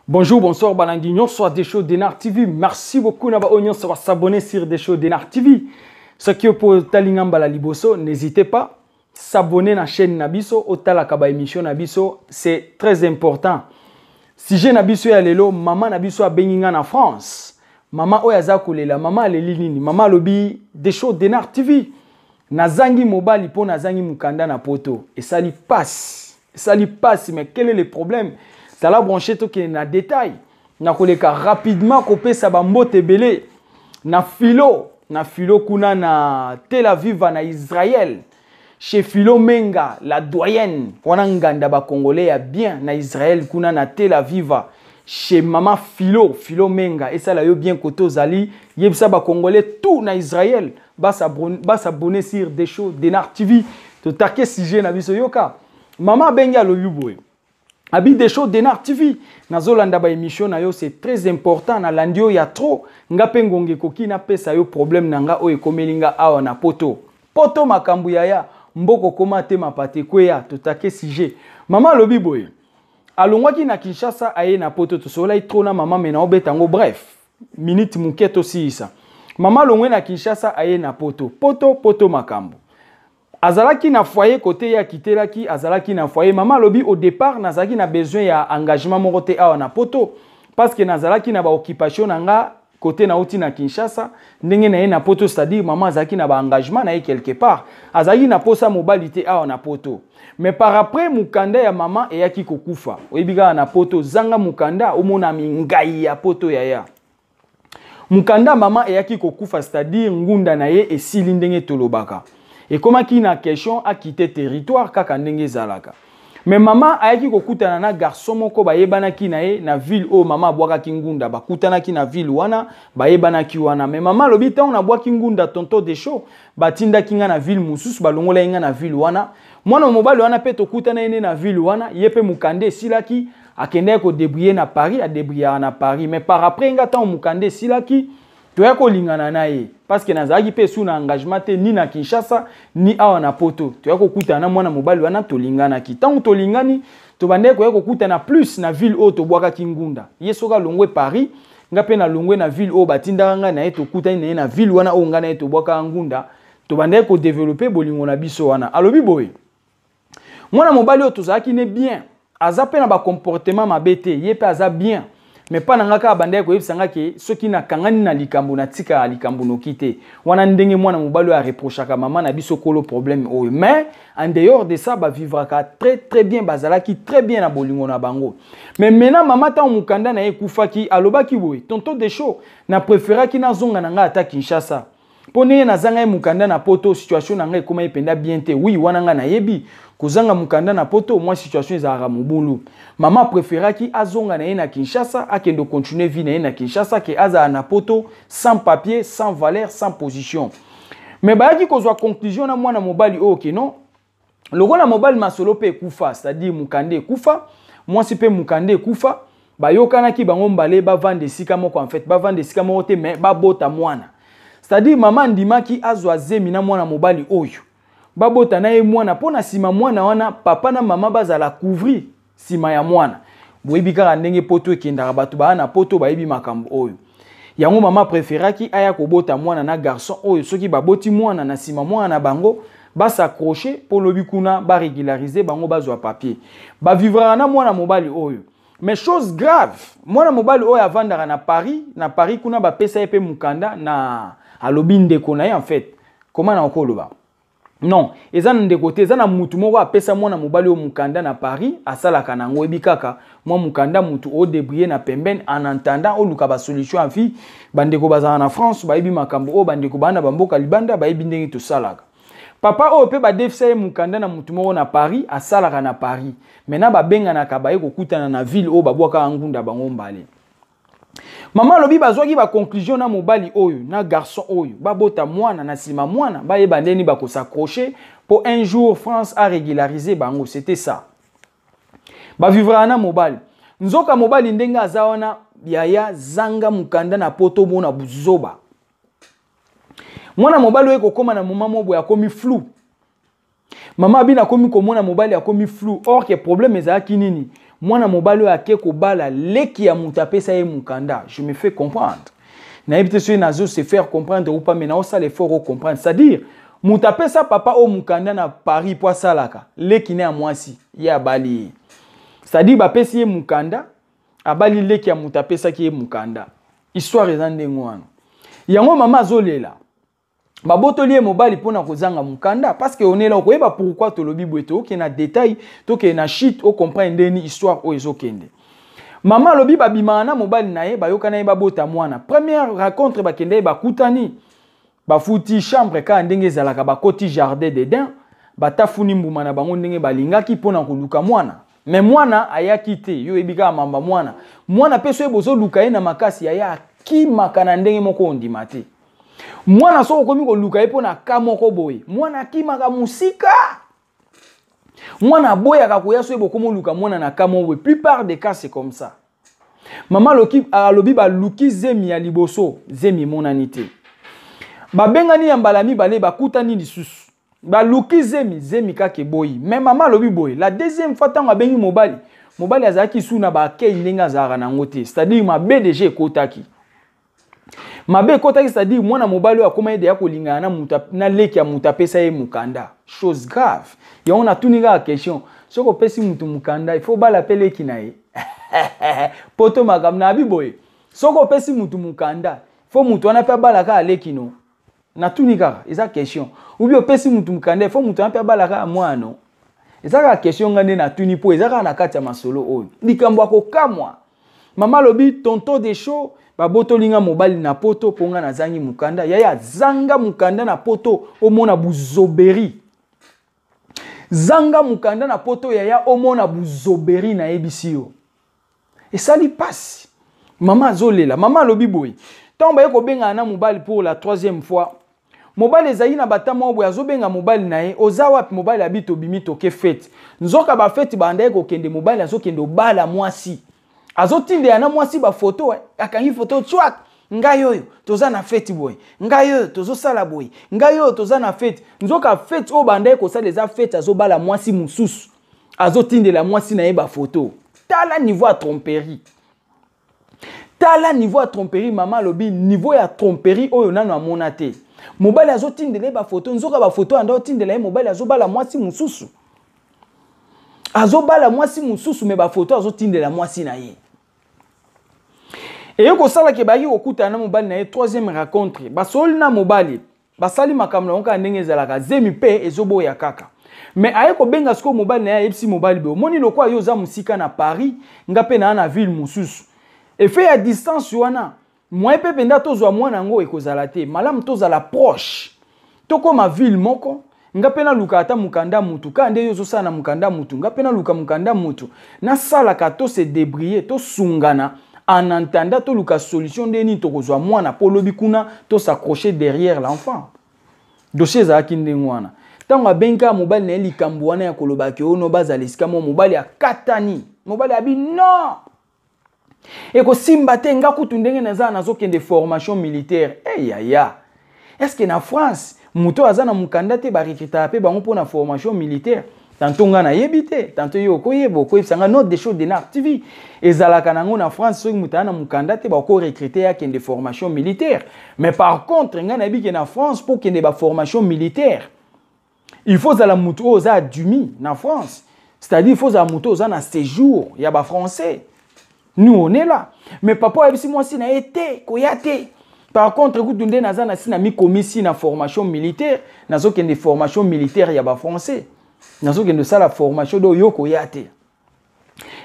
Bonjour, bonsoir, balandi nyonso Desho Denar TV. Merci beaucoup na ba oyo nyonso ba s'abonner sur Desho Denar TV. Soki opo talinga mbala liboso, n'hésitez pas s'abonner na chaîne na biso, otalaka ba émission na biso, c'est très important. Sujet na biso ya lelo, mama na biso abengi nga na France. Mama oyo aza kolela, mama aleli nini? Mama alobi Desho Denar TV. Nazangi mobali po nazangi mukanda na poto. Esali pasi. Esali pasi, mais quel est le problème? Zala branché tokende na détail. Nakoleka rapidement kopesa ba mbote ebele na filo, na filo kuna na Tel Aviv na Israël. Chez Philo Menga, la doyenne, wana nganda ba congolais ya bien na Israël kuna na Tel Aviv. Chez mama Philo, Philo Menga, esala yo bien koto ozali, yebisa ba congolais tout na Israël, ba s'abonner sur Desho Denar TV. Totake sujet na biso yoka. Mama abengi alobi boye. Abi Desho Denar TV, nazolanda ba émission na yo, c'est très important, na landi yo ya trop, nga pe ngonge koki na pesa yo problème na nga oyo ekomeli nga awa na poto. Poto makambu yaya, mboko koma te mapate kweya, totake sujet. Mama alobi boye. Alongwaki na Kinshasa aye na poto, tosololaki trop na mama mais na obeta ngo bref. Minute muke tosilisa. Mama alongwe na Kinshasa aye na poto. Poto poto makambu. Azalaki na foyer côté ya kitelaki, azalaki na foyer. Mama alobi au départ nazalaki na besoin ya engagement moko te awa na poto parce que nazalaki na ba occupation na nga côté na uti na Kinshasa, ndenge na ye na poto, c'est-à-dire mama azalaki na ba engagement na ye quelque part. Azalaki na posa mobali te awa na poto. Mais par après mukanda ya mama eyaki kokufa. Oyebi kaka na poto zanga mukanda omona mingai ya poto yaya. Mukanda mama eyaki kokufa, c'est-à-dire ngunda na ye esili ndenge tolobaka. Ekomaki na question a quitter territoire kaka ndenge ezalaka. Mais mama ayaki kokutana na garçon moko bayebanaki na ye na ville oyo mama abwakaki ngunda, bakutanaki na ville wana, bayebanaki wana. Mais mama alobi ntango nabwaki ngunda tonton Desho, batindaki nga na ville mosusu, balongolaki nga na ville wana. Mwana mobali wana pe tokutana ye na ville wana, ye pe mukanda esilaki, akendaki kodébrouiller na Paris, adébrouillaka na Paris. Mais par après nga ntango mukanda esilaki, toya kolingana na ye parce que nazalaki pe sous na engagement te ni na Kinshasa ni awa na poto. Toya kokutana na mwana mobali wana, tolinganaki. Ntango tolingani, tobandaki koya kokutana plus na ville oyo tobwakaki ngunda. Ye soki alongwe Paris, nga pe nalongwe na ville oyo batindaka nga na ye, tokutani na ye na ville wana oyo nga na ye tobwakaka ngunda. Tobandaki kodévelopper bolingo na biso wana. Alobi boye, mwana mobali oyo tozalaki ne bien, aza pe na ba comportement mabe te, ye pe aza bien. Mais pa na nga kaka bandaki koyebisa nga ke soki nakangani na likambo, natikaka likambo noki te. Wana ndenge mwana mobali oyo areprochaka mama na biso kolo problème oyo. Mais en dehors de ça, bavivraka très très bien, bazalaki très bien na bolingo na bango. Mais maintenant mama ntango mokanda na ye ekufaki, alobaki boye, tonton Desho, na préféraki nazonga na nga ata Kinshasa. Po ndenge nazanga ye mokanda na poto, situation na nga ekomaki mpenza bien te. Oui, wana nga nayebi kozanga mokanda na poto, mwa situation ezalaka mobulu. Mama préféraki azonga na ye na Kinshasa, akende continuer vie na ye na Kinshasa, ke azala na poto sans papier, sans valeur, sans position. Mais bayaki kozwa conclusion na mwana mobali oyo ke non, lokola mobali masolo pe ekufa, c'est-à-dire mokanda ekufa, mwasi pe mokanda ekufa, bayokanaki bango mbale bavanda esika moko, en fait bavanda esika moko te, mais babota mwana. C'est-à-dire mama andimaki azwa zemi na mwana mobali oyo, babota na ye mwana, mpo na nsima mwana wana papa na mama bazala couvrir nsima ya mwana. Boyebi kaka ndenge poto ekendaka, bato baya na poto bayebi makambo oyo. Yango mama préféraki aya kobota mwana na garçon oyo, soki baboti mwana na nsima mwana na bango bas'accrocher mpo lobi kuna barégulariser bango bazwa papier. Bavivraka na mwana mobali oyo. Mais chose grave, mwana mobali oyo avandaka na Paris, na Paris kuna bapesa ye pe mukanda na alobi ndeko na ye, en fait. Comment na okoloba? Non, eza na ndeko te, eza na mutu moko apesa mwana mobali oyo mukanda na Paris, asalaka nango, oyebi kaka mwa mukanda mutu o débrouiller na pembeni en attendant oluka ba solution en vie. Bandeko bazala na France bayebi makambo oyo, bandeko bana ba mboka libanda bayebi ndenge tosalaka. Papa oyo pe badefisa ye mukanda na mutu moko na Paris, asalaka na Paris. Maintenant babenganaka baye kokutana na ville oyo babwakaka ngunda bango mbale. Mama alobi bazwaki ba conclusion na mobali oyo, na garçon oyo, babota mwana na sima mwana, bayeba ndeni bako s'accrocher po un jour France a régularisé bango, c'était ça. Ba vivra na mobali. Nzoka mobali ndenge aza wana yaya zanga mukanda na poto mona buzoba. Mwana mobali oyo kokoma na moment moko boye akomi flou. Mama abina akomi komona mobali akomi flou. Or que problème ezalaki nini? Mwana mobali oyo ake kobala leki ya moto apesa ye mokanda. Je me fais comprendre? Nayebi te soki nazo se faire comprendre ou pas, mais naosala effort o comprendre. C'est-à-dire moto apesa papa oyo mokanda na Paris mpo asalaka, leki ne ya mwasi ye abali ye. C'est-à-dire bapesi ye mokanda, abali leki ya moto apesaki ye mokanda. Histoire eza ndenge wana. Yango mama azolela, babotoli ye mobali mpona kozanga mokanda, parce que onela okoyeba pourquoi tolobi boye. Tokende na détail, tokende na shit, ocomprendre ndeni histoire oyo ezokende. Mama alobi babimaka na mobali na ye, bayokana ye, babota mwana. Première rencontre, bakende ye, bakutani, bafuti chambre kaka ndenge ezalaka, bakoti jardin d'Eden, batafuni mbuma na bango ndenge balingaki mpona koluka mwana. Mais mwana ayaki te. Yo oyebi kaka mamba mwana. Mwana mpe soki bozoluka ye na makasi, aya akimaka na ndenge moko ondima te. Mwana soki okomi koluka ye mpo na ka moko boye, mwana akimaka mosika, mwana aboyaka koya. Soki bokomi oluka mwana na ka moko boye, plupart des cas c'est comme ça. Mama alobi baluki zemi ya liboso, zemi emonani te. Babengani ya mbala mibale, bakutani lisusu, baluki zemi, zemi kaka eboyi. Mais mama alobi boye, la deuxième fois ntango abengi mobali, mobali azalaki su na bakei ndenge azalaka nango te. C'est-à-dire mabe déjà ekotaki, mabe ekotaki. C'est-à-dire mwana mobali oyo akóma ye deya kolingana na mutu, na leki ya moto apesa ye mokanda. Chose grave. Yango natuni kaka question: soki opesi mutu mokanda, il faut bala mpe leki na ye? Poto makambo na abi boye, soki opesi mutu mokanda, faut mutu wana mpe abala kaka leki no? Natuni kaka, eza question. Ubi opesi mutu mokanda, il faut mutu wana mpe abala kaka mwana no? Eza kaka question nga nde natuni, mpo eza kaka na kati ya masolo oyo. Likambo ya kokamwa, mama alobi: "Tonton Desho, babotoli nga mobali na Poto mpo nga nazangi mokanda." Yaya, zanga mokanda na Poto, omona buzoberi. Zanga mokanda na Poto, yaya, omona buzoberi. Nayebisi yo, esali mpasi. Mama azolela. Mama alobi boye, ntango baye kobengana na mobali pour la troisième fois, mobali ezali na bata moko boye, azobenga mobali na ye: "Oza wapi?" Mobali abi: "Tobimi, toke fête." Nzoka bafêtes bandaki kokende, mobali azokende obala mwasi, azotindela na mwasi bafoto. Akangi foto twak: "Ngai oyo toza na fête boye, ngai oyo tozosala boye, ngai oyo toza na fête." Nzoka fête oyo bandaki kosala eza fête azobala mwasi mosusu, azotindela mwasi na ye bafoto. Tala niveau ya tromperie, tala niveau ya tromperie. Mama alobi niveau ya tromperie oyo nano amona te. Mobali azotindela ye bafoto, nzoka bafoto anda otindela ye, mobali azobala mwasi mosusu, azobala mwasi mosusu, mais bafoto azotindela mwasi na ye. Eye kosalaka, bayaki kokutana na mobali na ye, troisième rencontre, basoli na mobali, basali makambo na bango kaka ndenge ezalaka. Zemi mpe ezoboya kaka. Mais aye kobenga sikoyo mobali na ye, ayebisi mobali boye: "Omoni, lokola yo oza mosika na Paris, nga mpe naa na ville mosusu, effet ya distance wana, moyen mpe mpenza tozwa mwana yango ekozala te. Malamu tozala proche, tokóma ville moko. Nga mpe naluka ata mokanda mutu kaka nde yo ozosala na mokanda mutu, nga mpe naluka mokanda mutu nasalaka, tose débrouiller, tosungana. En attendant toluka solution nde nini tokozwa mwana, mpo olobi kuna tos'accrocher derrière l'enfant." Dossier ezalaki ndenge wana. Ntango abengi kaka mobali na ye, likambo wana ya kolobaki oyo bazala esika moko, mobali akatani. Mobali abi: "Non, ekosimba te. Nga kutu ndenge naza, nazokende formation militaire." Eyaya, est-ce na France moto aza na mokanda te, barecrutaka mpe bango mpona formation militaire? Tantôt nga nayebi te, tantôt yo okoyeba, okoyebisa nga. Note des choses de Nar TV, ezalaka nango na France, soki moto aza na mokanda te, bakorecruter ye akende formation militaire? Mais par contre ngai nayebi ke na France, mpo okende baformation militaire, il faut ozala motu oyo oza admis na France, c'est-à-dire il faut ozala motu oyo oza na séjour ya bafrançais. Nous on est là. Mais papa oyebisi mwasi na ye te, koya te. Par contre kutu nde naza na si na mikomisi na formation militaire, nazokende formation militaire ya bafrançais, nazokende osala formation, do yo koya te.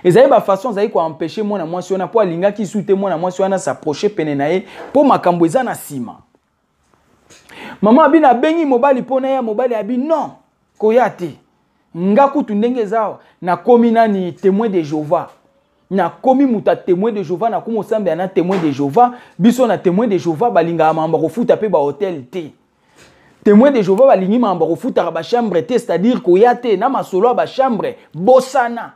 Ezali bafaçon azali koempêcher mwana mwasi wana, mpo alingaki su te mwana mwasi wana s'approche pene na ye, mpo makambo eza na nsima. Mama abi: "Nabengi mobali mpo na ya mobali abi: 'Non, koya te. Nga kutu ndenge eza awa, nakomi nani, témoin de Jéhovah, nakomi moto ya témoin de Jéhovah, nakomi osambela na témoin de Jéhovah. Biso na témoin de Jéhovah balingaka makambo kofuta mpe bahotel te. Témoin de Jéhovah balingi makambo kofutaka bachambre te, c'est-à-dire koya te na masolo ya bachambre, bosana.'"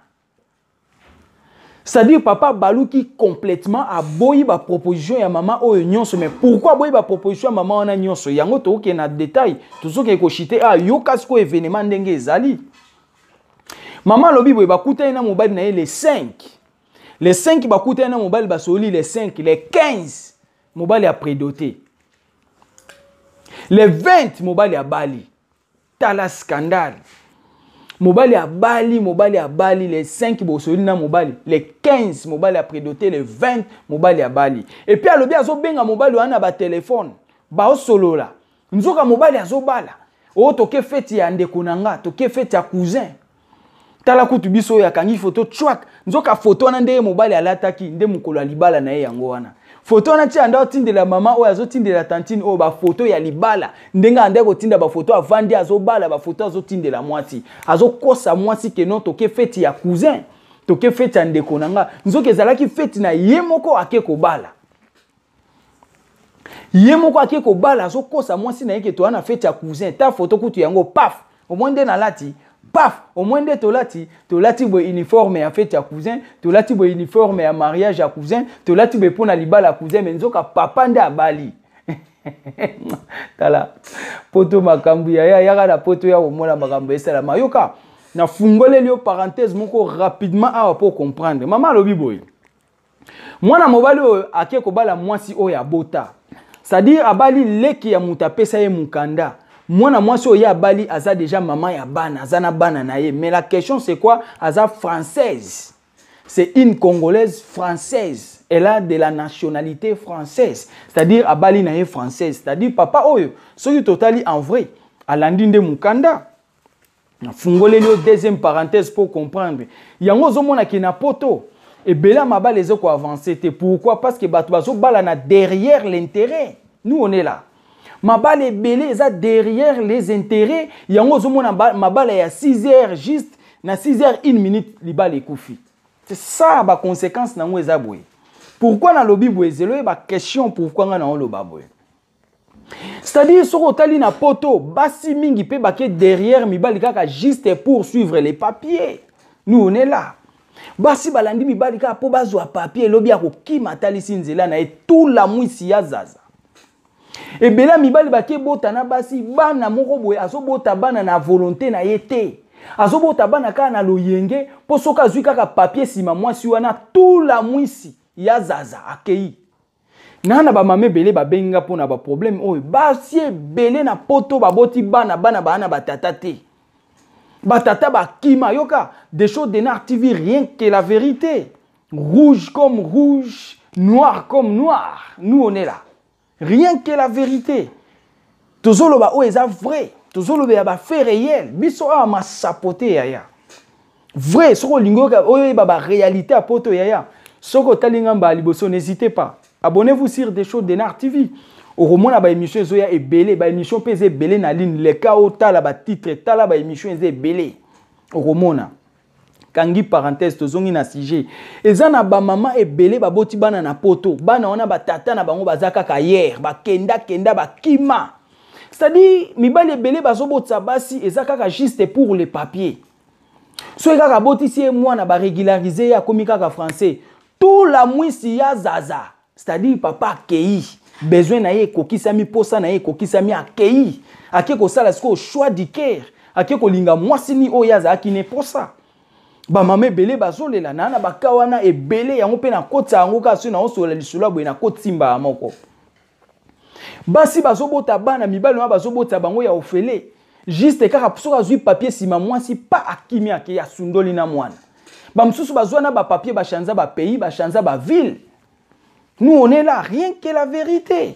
C'est-à-dire papa baluki complètement, aboyi baproposition ya mama oyo nyonso. Mais pourquoi aboyi baproposition ya mama wana nyonso? Yango tokokende na détail, tozokende koshite. Ah, yoka sikoyo événement ndenge ezali. Mama alobi boye, bakutani na mobali na ye le 5. Le 5 bakutani na mobali, basoli le 5, le 15 mobali aprédoté, le 20 mobali abali. Tala scandale. Mobali abali, mobali abali le 5, bosoli na mobali le 15, mobali aprédoté, le 20 mobali abali. Et puis alobi azobenga mobali wana na batelefone, baosolola, nzoka mobali azobala. Oyo toke feti ya ndeko na nga, toke feti ya cousin. Tala kutu biso oyo akangi foto twak, nzoka foto wana nde ye mobali alataki nde mokolo ya libala na ye. Yango wana foto wana ti anda otindela mama oyo, azotindela tantine oyo bafoto ya libala, ndenge anda kotinda bafoto avandi azobala, bafoto azotindela mwasi, azokosa mwasi que non, toke feti ya cousin, toke feti ya ndeko na nga. Nzoka ezalaki feti na ye moko ake kobala, ye moko ake kobala. Azokosa mwasi na ye que toza na feti ya cousin. Ta foto kutu yango, paf, omoi nde nalati, paf, omoi nde tolati, tolati boye uniforme ya feti ya cousin, tolati boye uniforme ya mariage ya cousin, tolati boye mpo na libala ya cousin. Mais nzoka papa nde abali. Tala poto, makambo ya yaka na poto ya komona makambo esalama. Yoka, nafungoleli yo parenthèse moko rapidement awa mpo comprendre. Mama alobi boye, mwana mobali oyo ake kobala mwasi oyo abota, c'est-à-dire abali leki ya moto apesa ye mokanda. Mwana mwasi oyo ye abali aza déjà mama ya bana, aza na bana na ye. Mais la question, c'est quoi? Aza française, c'est une Congolaise française, elle a de la nationalité française, c'est-à-dire abali na ye française. C'est-à-dire papa oyo, soki totali en vrai, alandi nde mokanda. Nafungoleli yo deuxième parenthèse pour comprendre yango. Ozomonaki na poto ebele ya mabala eza koavance te. Pourquoi? Parce que bato bazobala na derrière l'intérêt. Nous, on est là. Mabala ebele eza derrière les intérêts. Yango ozomona mabala ya 6 heures, juste na 6 heures 1 minute, libala ekufi. C'est ça baconséquence nango eza boye. Pourquoi nalobi boye? Zelo oyeba question pourquoi ngai naoloba boye. C'est-à-dire soki otali na poto, basi mingi mpe bake derrière mibali kaka juste pour suivre les papiers. Nous, on est là. Basi balandi mibali kaka mpo bazwa papier, elobi ya kokima, atalisi nzela na ye, tula mwisi ya zaza. Ebele ya mibali bake bota na basi bana moko boye, azobota bana na volonté na ye te, azobota bana kaka na loyenge, mpo soki azwi kaka papier, nsima mwasi wana tula mwisi ya zaza, akei na bamama ebele babenga mpona baproblème oyo. Basi ebele na poto baboti bana, bana baa na batata te, batata bakima. Yoka, Desho Denar TV, rien que la vérité, rouge comme rouge, noir comme noir. Nous, on est là, rien que la vérité. Tozoloba oyo eza vrai, tozoloba ya bafaits réel. Biso awa masapo te yaya, vrai. Soki olingi oyoyeba baréalité ya poto yaya, soki otali ngamba ya liboso, n'hésitez pas, abonnez-vous sur Desho Denar TV. Okomona baémission ezoya ebele, baémission mpe eza ebele na ligne. Leka otala batitre, tala baémission eza ebele, okomona. Kangi parenthèse, tozongi na sujet. Eza na bamama ebele baboti bana na poto, bana wana batata na bango baza kaka hier, bakenda kenda, bakima. C'est-à-dire mibali ebele bazobotisa basi eza kaka juste pour les papiers. Soki kaka abotisi ye mwana, barégularize ye, akomi kaka français, tula mwisi ya zaza. C'est-à-dire papa akei, besoin na ye ekokisami, mposa na ye ekokisami, akei, ake kosala sikoyo choix du cœur, ake kolinga mwasi ni oyo azalaki ne mposa. Bamama ebele bazolela na baka wana ebele. Yango mpe nakotisa yango kaka soki naosola lisolo ya boye, nakotimba ya moko. Basi bazobota bana, mibali wana bazobota bango ya ofele, juste kaka soki azwi papier, nsima mwasi pa akimi, ake, asundoli na mwana. Bamosusu bazwa na bapapier, bachanza bapays, bachanza baville. Nous, on est là, rien que la vérité,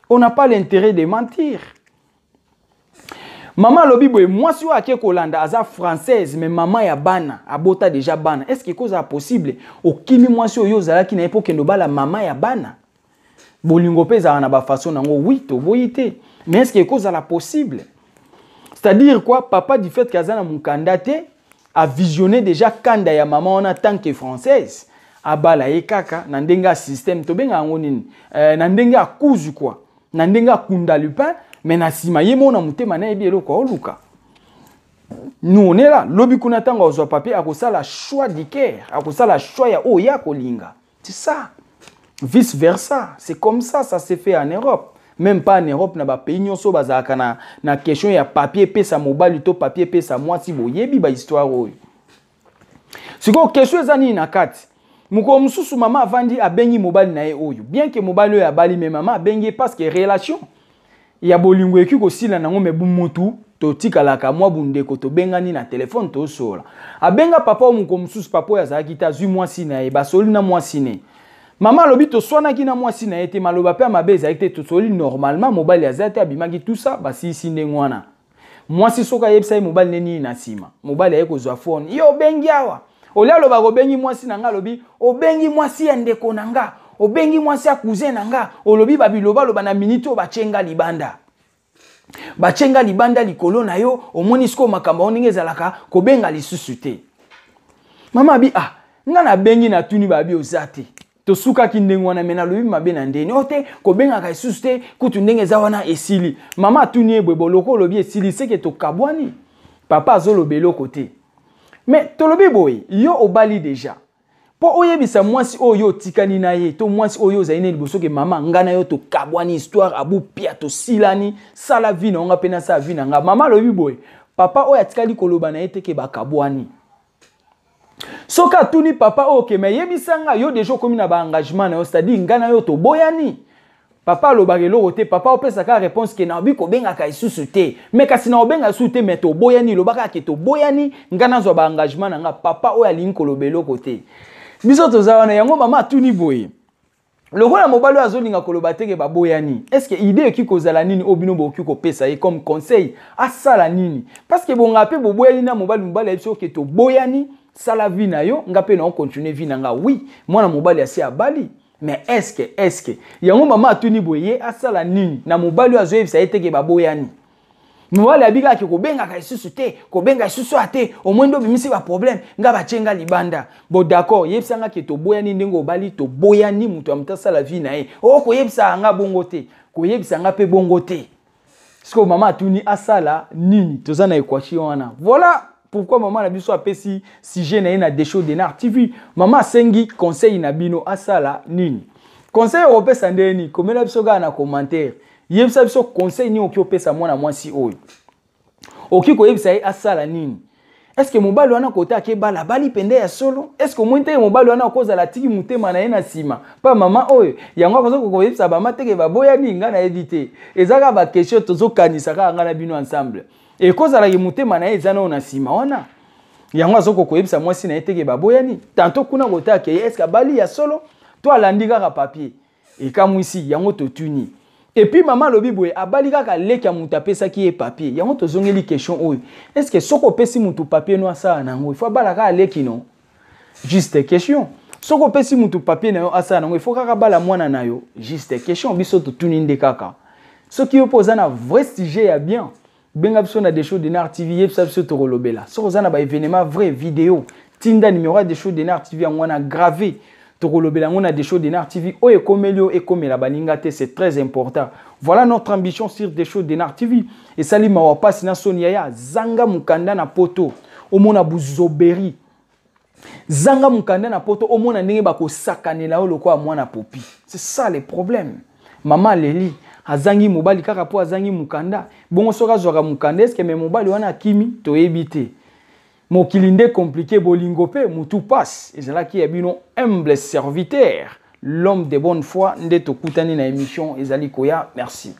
on n'a pas l'intérêt de mentir. Mama alobi boye, mwasi oyo ake kolanda aza française, mais mama ya bana, abota déjà bana. Est ce que ekozala possible okimi mwasi oyo ozalaki na ye mpo okende obala mama ya bana? Bolingo mpe ezalaka na bafaçon nango, oui, toboyi te, mais est ce que ekozala possible? C'est-à-dire quoi? Papa, du fait que aza na mokanda te, avisionné déjà kanda ya mama wana tant que française, abala ye kaka na ndenge ya système, tobenga yango nini, na ndenge ya kuzu quoi, na ndenge akunda lupin. Mais na nsima ye moko na motema nayebi eloko aoluka. Nous, on est là. Lobi kuna, ntango azwa papier, akosala choix du cœur, akosala choix ya oyo ye akolinga. C'est ça, vice versa. C'est comme ça, ça s'est fait en Europe, même pas en Europe, na bapays nyonso bazalaka na question ya papier epesa mobali to papier epesa mwasi. Boyebi bahistoire oyo. Sikoyo question eza nini na kati? Mokolo mosusu mama avandi, abengi mobali na ye oyo, bien que mobali oyo abali, mais mama abengi ye parce que relation ya bolingo ekoki kosila nango, mais mutu totikalaka mwa bundeko. Tobengani na telefone, tosola. Abenga papa oyo mokolo mosusu, papa oyo azalaki te, azwi mwasi na ye, basoli na mwasi ne. Mama alobi toswanaki na mwasi na ye te, maloba mpe ya mabe ezalaki te, tosoli normalement, mobali aza te, abimaki, tout ça. Basilisi ndenge wana. Mwasi soki ayebisa ye mobali nde nini, na nsima mobali aye kozwa phone: "Yo obengi awa." Olia alobaka "Obengi mwasi na nga", alobi "Obengi mwasi ya ndeko na nga, obengi mwasi ya cousin na nga, olobi babilobaloba na miniti oyo, batie nga libanda, batie nga libanda likolo na yo. Omoni sikoyo makambo yango ndenge ezalaka, kobenga lisusu te." Mama abi: "Ah, nga nabengi, natuni, babi oza te, tosukaki ndenge wana, mais nalobi mabe na ndeni o te, kobengaka lisusu te, kutu ndenge eza wana esili." Mama atuni ye boye: "Boloko olobi esili, seke tokabwani?" Papa azoloba eloko te. Mais tolobi boye, yo obali déjà, mpo oyebisa mwasi oyo otikani na ye to mwasi oyo ozali na liboso ke "Mama, nga na yo tokabwani, histoire abupia, tosilani, sala vie na nga mpe nasala vie na nga." Mama alobi boye, papa oyo atikali koloba na ye te ke bakabwani. Soki atuni papa oyo ke "Mais yebisa nga, yo déjà okomi na baengagement na yo, c'est-à-dire nga na yo toboyani?" Papa alobaka eloko te. Papa opesaka réponse ke "Naobi kobengaka lisusu te." Mais kasi na obenga lisusu te, mais toboyani, lobaka ke toboyani, nga nazwa baengagement na nga. Papa oyo alingi koloba eloko te. Biso toza wana. Yango mama atuni boye, lokola mobali oyo azolinga koloba te ke baboyani, est-ce idée ekoki kozala nini oyo bino bokoki kopesa ye comme conseil, asala nini? Parce que bonga mpe boboyani na mobali, mobali ayebi soki toboyani, sala vie na yo, nga mpe na ocontinue vie na nga. Oui, mwana mobali asi abali, mais est-ce que yango mama atuni boye, ye asala nini na mobali oyo azoyebisa ye te ke baboyani? Mobali abi kaka kobengaka lisusu te, kobenga lisusu a te, omoi nde obimisi baproblème, nga batie nga libanda. Bon, d'accord, yebisanga ke toboyani, ndenge obali, toboyani, moto ya moto asala vie na ye. O koyebisaka nga bongo te, koyebisa nga mpe bongo te. Sikoyo mama atuni asala nini? Toza na équation wana. Voilà pourquoi mama na biso apesi sujet na ye na Desho Denar TV. Mama asengi conseil na bino, asala nini? Conseil okopesa ndenge nini? Komela biso kaka na commentaire, yebisa biso conseil nini okoki opesa mwana mwasi oyo, okoki koyebisa ye asala nini. Est-ce mobali wana kota akebala, abali pende ya solo? Est-ce omoni teke mobali wana akozala atiki motema na ye na nsima mpa mama oyo? Yango akoza koyebisa bama teke baboyani? Ngai nayebi te, eza kaka baquestion tozokanisa kaka ngai na bino ensemble. Ekozalaki motema na ye eza nao na nsima wana, yango azokoka koyebisa mwasi na ye teke baboyani. Tanto kuna kota akeye, est-ce abali ya solo to alandi kaka papier? Ekamwisi yango totuni. Et puis mama alobi boye, abali kaka leki ya moto apesaki ye papier. Yango tozongeli question oyo: est-ce soki opesi motu papier no asala nango, il faut abala kaka leki? No, juste question. Soki opesi motu papier na yo asala nango, il faut kaka bala mwana na yo? Juste question biso totuni nde kaka. Soki yo mpo oza na vrai sujet ya bien, benga biso na Desho Denar TV, yebisa biso, tokolobela. Soki oza na baévénement vrai, vidéo, tinda. Numéro ya Desho Denar TV yango wana grave, tokolobela yango na Desho Denar TV. Oyo ekomeli oyo ekomela baninga te, c'est très important. Voilà notre ambition sur Desho Denar TV. Esali mawa, mpasi na soni. Yaya, zanga mokanda na poto, omona buzoberi. Zanga mokanda na poto, omona ndenge bakosakanela yo lokola mwana popi. C'est ça le problème. Mama aleli, azangi mobali kaka mpo azangi mokanda. Bongo soki azwaka mokanda, est-ce mais mobali wana akimi? Toyebi te. Mokili nde compliqué, bolingo mpe mutu passe. Ezalaki ya bino humble serviteur, l'homme de bonne foi. Nde tokutani na émission ezali koya. Merci.